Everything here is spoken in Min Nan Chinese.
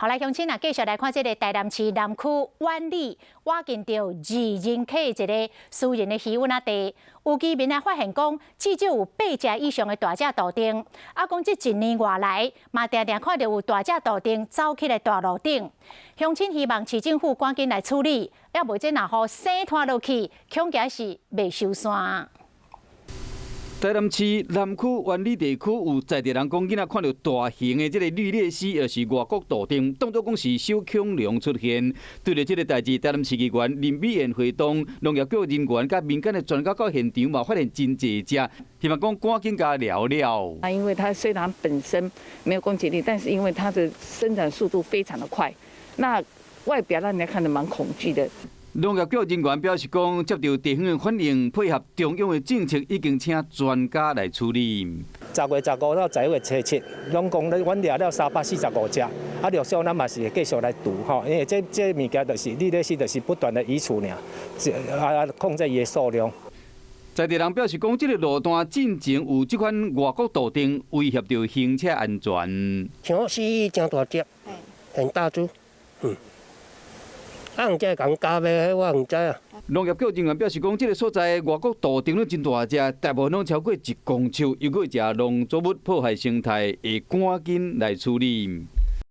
好來，鄉親啊，繼續來看這个台南市南區苑里挖見著二人溪一个私人的魚塭仔地，有居民來發現講，至少有八隻以上的大隻杜鵑。啊，講這一年外來，嘛定定看著有大隻杜鵑走去來大路頂。鄉親希望市政府趕緊來處理，猶無這若予生湠落去，恐驚是袂收山。台南市南區苑里地區有在地人講，囡仔看著大型的這个綠鬣蜥，就是外國杜鵑，當作講是小恐龍出現。對著這个代誌，台南市議員林美燕會同農業局人員佮民間的專家到現場嘛，發現真濟隻，希望講趕緊共了了。啊，因為它雖然本身沒有攻擊力，但是因為它的生長速度非常的快，那外表讓人家看得蠻恐懼的。農業局人員表示講，接著地方的反應，配合中央的政策，已經請專家來處理。10月15到10月初7，攏講咧，阮掠了345隻，啊，陸續咱嘛是會繼續來除吼，因為這這物件就是綠鬣蜥，就是不斷的移除爾，啊控制伊的數量。在地人表示講，這个路段進前有這款外國杜鵑威脅著行車安全。像蜥蜴誠大隻，很大隻，嗯。啊，毋知會共咬袂，我毋知啊。農業局人員表示講，這个所在外國杜鵑攏真大隻，大部分攏超過1公尺，又閣會食農作物破壞生態，會趕緊來處理。